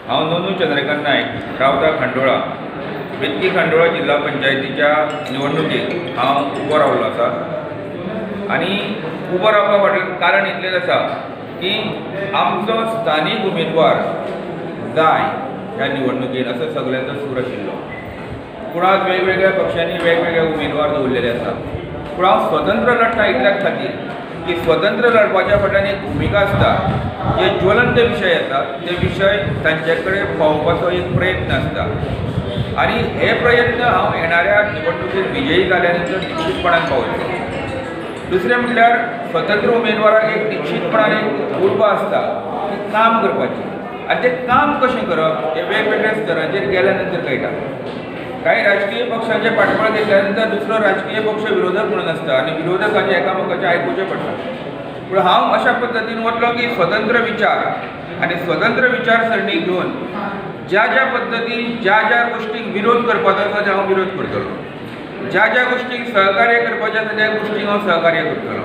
हांव नंदू चंद्रकांत नायक, रावता खांडोळा, बेतकी खांडोळा जिल्हा पंचायतीच्या निवडणुकेत हांव उबो रावल्लो आसा. आनी उबो रावपा फाटल्यान कारण इतलेंच आसा की आमचो स्थानीक उमेदवार जाय ह्या निवडणुकेन असो सगल्यांचो सूर आशिल्लो. पूण आज वेगवेगळ्या पक्षांनी वेगवेगळे उमेदवार दवरलेले आसा. पूण हांव स्वतंत्र लढटा इतल्याच खातीर की स्वतंत्र लढपाच्या फाटल्यान एक भुमिका आसता. जे ज्वलंत विशय आसा ते विशय तांचे कडेन पावोवपाचो एक प्रयत्न आसता आनी हे प्रयत्न हांव येणाऱ्या निवडणुकेत विजयी जाल्या नंतर निश्चितपणान पावयतलो. दुसरें म्हटल्यार स्वतंत्र उमेदवाराक एक निश्चितपणान एक उर्बा आसता की काम करपाची, आनी तें काम कशें करप हें वेगवेगळ्या स्तरांचेर गेल्या नंतर कळटा. कांय राजकीय पक्षांचें फाटबळ घेतल्या नंतर दुसरो राजकीय पक्ष विरोधक म्हणून आसता आनी विरोधकांचें एकामेकाचें आयकुचें पडटा. पूण हांव अशा पद्दतीन वतलो की स्वतंत्र विचार आनी स्वतंत्र विचारसरणी घेवन ज्या ज्या पद्दतीन ज्या ज्या गोश्टींक विरोध करपाचो आसा ते हांव विरोध करतलो, ज्या ज्या गोश्टींक सहकार्य करपाचें आसा त्या गोश्टींक हांव सहकार्य करतलो.